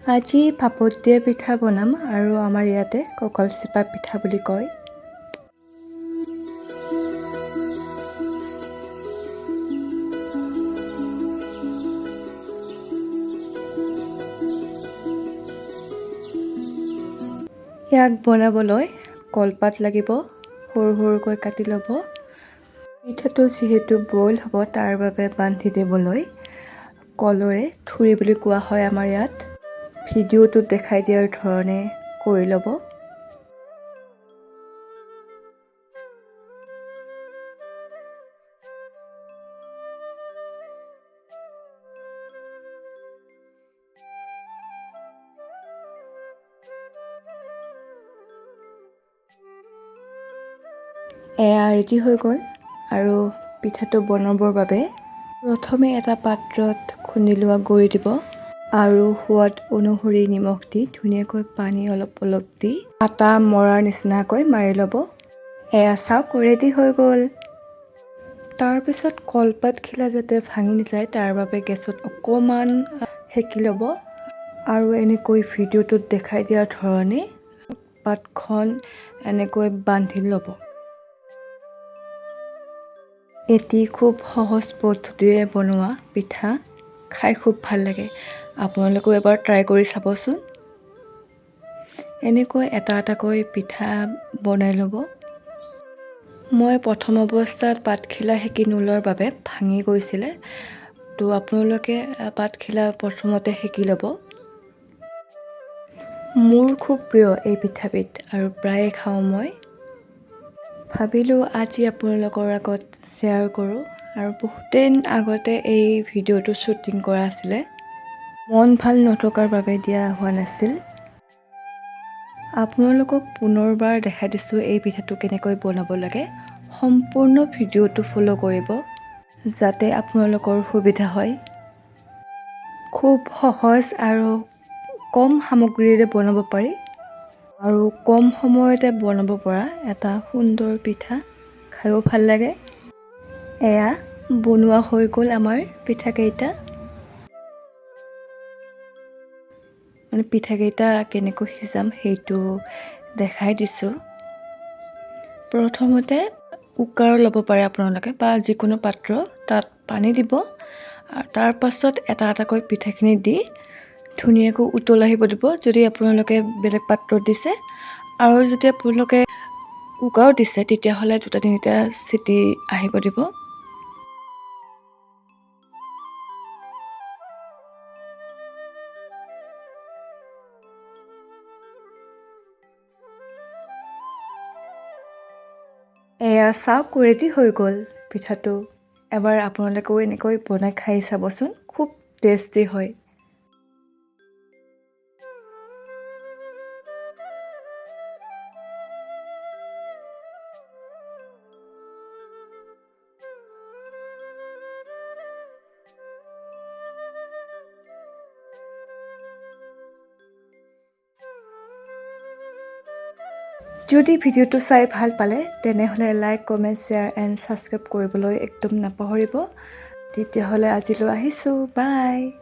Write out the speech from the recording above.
আজি ভাপত দিয়া পিঠা বনাম আৰু আমাৰ ইয়াতে কঁকাল চেপা পিঠা বুলি কয়। ইয়াক বনাবলৈ কলপাত লাগিব, সৰু সৰুকৈ কাটি ল'ব। পিঠাটো যিহেতু বইল হ'ব, তাৰ বাবে বান্ধি দিবলৈ কলৰে থুৰি বুলি কোৱা হয় আমাৰ ইয়াত। ভিডিঅ'টোত দেখাই দিয়াৰ ধৰণে কৰি ল'ব। এয়া ৰেডি হৈ গ'ল। আৰু পিঠাটো বনাবৰ বাবে প্ৰথমে এটা পাত্ৰত খুন্দি লোৱা গুড়ি দিব আৰু সোৱাদ অনুসৰি নিমখ দি ধুনীয়াকৈ পানী অলপ অলপ দি আটা মৰাৰ নিচিনাকৈ মাৰি ল'ব। এয়া চাওক, ৰেডি হৈ গ'ল। তাৰপিছত কলপাতখিলা যাতে ভাঙি নাযায়, তাৰ বাবে গেছত অকণমান সেকি ল'ব আৰু এনেকৈ ভিডিঅ'টোত দেখাই দিয়াৰ ধৰণে পাতখন এনেকৈ বান্ধি ল'ব। এটি খুব সহজ পদ্ধতিৰে বনোৱা পিঠা খাই খুব ভাল লাগে। আপোনালোকেও এবাৰ ট্ৰাই কৰি চাবচোন। এনেকৈ এটা এটাকৈ পিঠা বনাই ল'ব। মই প্ৰথম অৱস্থাত পাতখিলা সেকি নোলোৱাৰ বাবে ভাঙি গৈছিলে, তো আপোনালোকে পাতখিলা প্ৰথমতে সেকি ল'ব। মোৰ খুব প্ৰিয় এই পিঠাবিধ আৰু প্ৰায়ে খাওঁ মই। ভাবিলোঁ আজি আপোনালোকৰ আগত শ্বেয়াৰ কৰোঁ। আৰু বহুত দিন আগতে এই ভিডিঅ'টো শ্বুটিং কৰা আছিলে, মন ভাল নথকাৰ বাবে দিয়া হোৱা নাছিল। আপোনালোকক পুনৰবাৰ দেখাই দিছোঁ এই পিঠাটো কেনেকৈ বনাব লাগে। সম্পূৰ্ণ ভিডিঅ'টো ফ'ল' কৰিব যাতে আপোনালোকৰ সুবিধা হয়। খুব সহজ আৰু কম সামগ্ৰীৰে বনাব পাৰি আৰু কম সময়তে বনাব পৰা এটা সুন্দৰ পিঠা, খায়ো ভাল লাগে। এয়া বনোৱা হৈ গ'ল আমাৰ পিঠাকেইটা। মানে পিঠাকেইটা কেনেকৈ সিজাম সেইটো দেখাই দিছোঁ। প্ৰথমতে কুকাৰ ল'ব পাৰে আপোনালোকে বা যিকোনো পাত্ৰ, তাত পানী দিব আৰু তাৰ পাছত এটা এটাকৈ পিঠাখিনি দি ধুনীয়াকৈ উতল আহিব দিব, যদি আপোনালোকে বেলেগ পাত্ৰত দিছে। আৰু যদি আপোনালোকে কুকাৰত দিছে, তেতিয়াহ'লে দুটা তিনিটা চিটি আহিব দিব। এয়া চাওক, ৰেডি হৈ গ'ল পিঠাটো। এবাৰ আপোনালোকেও এনেকৈ বনাই খাই চাবচোন, খুব টেষ্টি হয়। যদি ভিডিঅ'টো চাই ভাল পালে, তেনেহ'লে like, comment, share and subscribe কৰিবলৈ একদম নাপাহৰিব। তেতিয়াহ'লে আজিলৈ আহিছোঁ, বাই।